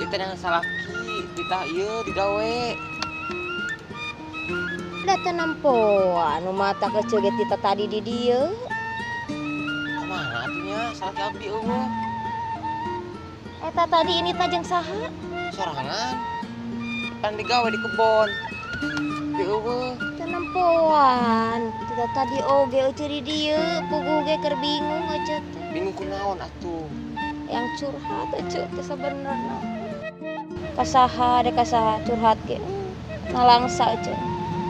Kita yang salaki, kita ieu digawe. Da teu nempoan nu mata kecil ge tita tadi di dieu. Kumaha atuh nya salaki abdi eueuh? Eta tadi ini teh jeung saha? Sorangan. Pan digawe di kebon. Di eueuh. Teu nempoan. Tita tadi oge euceu di dieu, puguh ge keur bingung euceu teh. Bingung kunaon atuh? Yang curhat euceu teh sabenerna. Kasaha deh kasaha curhat ge. Nalangsa euceu.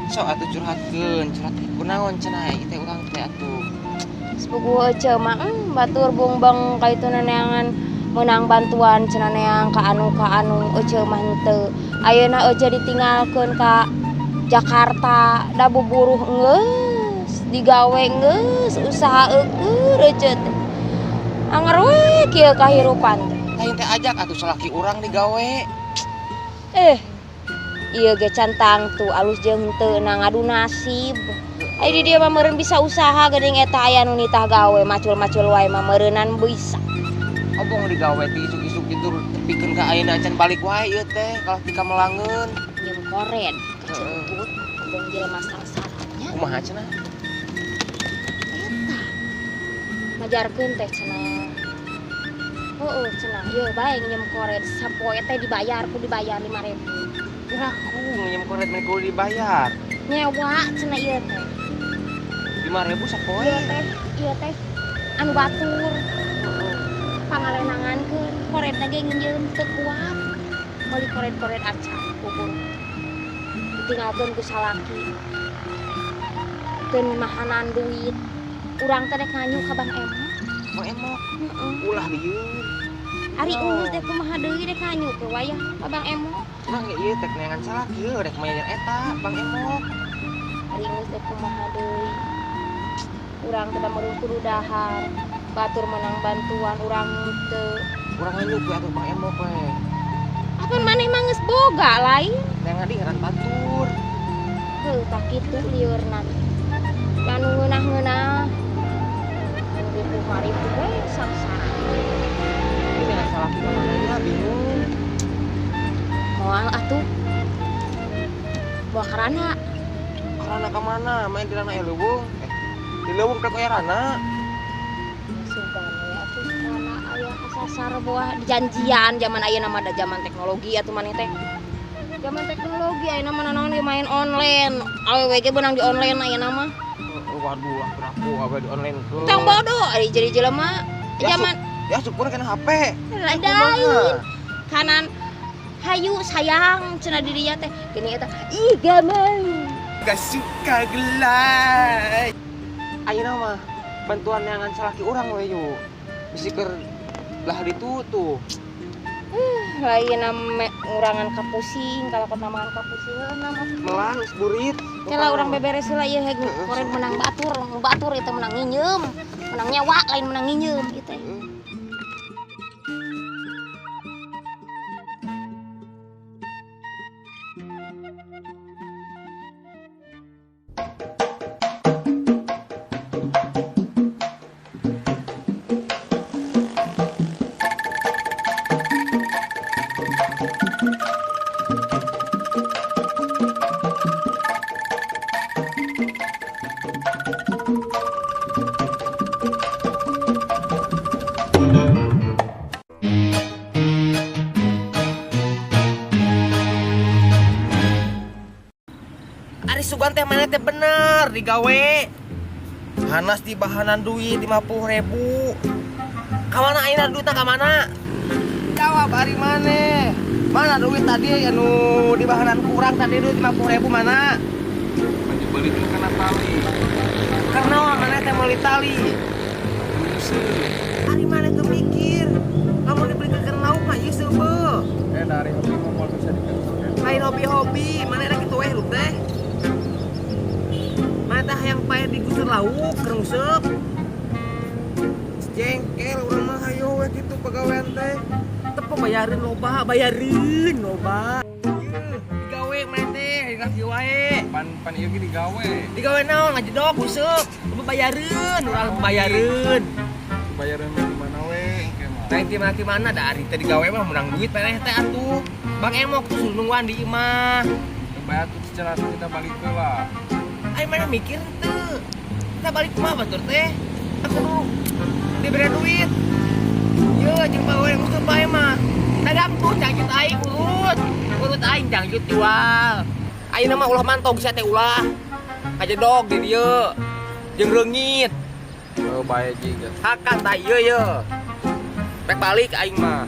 Sok atuh curhatkeun, curhat kunaon cenah ieu teh urang teh atuh. Sepuguh euceu mah batur bungbeng ka itu neneangan meunang bantuan cenah neang ka anu euceu mah henteu. Ayeuna euceu ditinggalkeun ka Jakarta, da buburuh geus, digawe geus, usaha eueuh euceu teh. Anger we kieu kahirupan teh. Lain teh ajak atuh salaki urang digawe. Ieu ge can tangtu alus jeung henteu na ngadu nasib. Aya di dieu mah meureun bisa usaha geuning eta aya nu nitah gawe macul-macul wae mah meureunan bisa. Obong digawe ti isuk-isuk gitu tepikeun ka ayeuna can balik wae ieu teh kalah ti kamelangeun. Jeung kored kacebut obong jelema sangsaranya. Kumaha cenah? Eta. Majarkeun teh cenah. Heueuh cenah ieu bae nginjem kored sapoe teh dibayar ku dibayar 5.000. Kiraku nginjem kored mah kudu dibayar. Nyewa cenah ieu teh. 5.000 sapoe. Ieu teh anu batur. Pangalenangankeun koredna ge nginjem teu kuat. Meuli kored-kored acan kubur. Ditinggalkeun ku salaki. Teu mahanan duit. Urang teh rek nganyu ka Bang Emok. Bang Emok? Heeh. Ulah lieur. Ari geus deh kumaha deui dek nganyu ke wayah ka Bang Emok. Urang ge ieu teh neangan salaki ieu rek mayan eta Bang Emok. Ari geus deh kumaha deui. Urang teh meureun kudu dahar. Batur menang bantuan urang teu. Urang nganyu we atuh Bang Emok we. Apan maneh mah geus boga lain. Neangan di ngaran batur. Heuh tah kitu lieurna. Anu ngeunah-ngeunah. Anu ripuh-ripuh we sangsara. Ini dengan salaki ka mana nya bingung. Moal atuh. Moal karana. Karana ka mana? Main di rana leuweung. Di leuweung teh aya rana. Sugan we atuh rana aya kasasar boah dijanjian zaman ayeuna mah da zaman teknologi atuh maneh teh. Zaman teknologi ayeuna mah nanaon ge main online. Awewe ge beunang di online ayeuna mah. Waduh lah beraku awewe di online ke. Tong bodoh ari jadi jelema zaman ya syukur kana HP. Lain. Kanan hayu sayang cenah di dinya teh. Geuning eta ih gamal. Gak suka gelai. Ayeuna mah bantuan neangan salaki urang we yuk. Bisi keur belah ditu tuh. Lain ame ngurangan kapusing, kalau kenamaan kapusing heuh mah. Melang geus burit. Kela urang beberes heula ieu heg kored menang batur, batur ieu teh menang nginjem, menang nyewa lain menang nginjem ieu teh. Ari sugan teh mana teh bener digawe. Hanas di bahanan duit 50.000. Kamana ayeuna duitna kamana? Jawab ari maneh. Mana duit tadi anu di bahanan kurang tadi duit 50.000 mana? Baju beli itu karena tali. Karena maneh teh meuli tali. Ari maneh tuh mikir. Lamun dibeli ke lauk mah ieu seubeuh. Dari hobi mah moal bisa dikeun. Lain hobi-hobi, maneh rek kitu we hirup teh. Maneh teh hayang pae digusur lauk, keur nguseup. Jengkel urang mah hayo we kitu pagawean teh. Tepo bayarin loba, bayarin loba. Ieu digawe maneh teh, laki wae. Pan ieu ge digawe. Digawe naon ngajedog nguseup. Loba bayareun, urang bayareun. Bayareun di mana we engke mah. Lain ti mana ti mana da ari teh digawe mah menang duit maneh teh atuh. Bang Emok tuh nungguan di imah. Bayar tuh secara kita balik ke lah. Ayo mana mikir teu. Kita balik kumaha batur teh? Aku dulu diberi duit. Yo jeung bawe musuh bae mah. Dagang tuh cangcut aing urut. Urut aing cangcut jual. Ayeuna mah ulah mantog sia teh ulah. Kajedog di dieu. Jeung reungit. Oh, bae juga. Hakan tah ieu ye. Rek balik aing mah.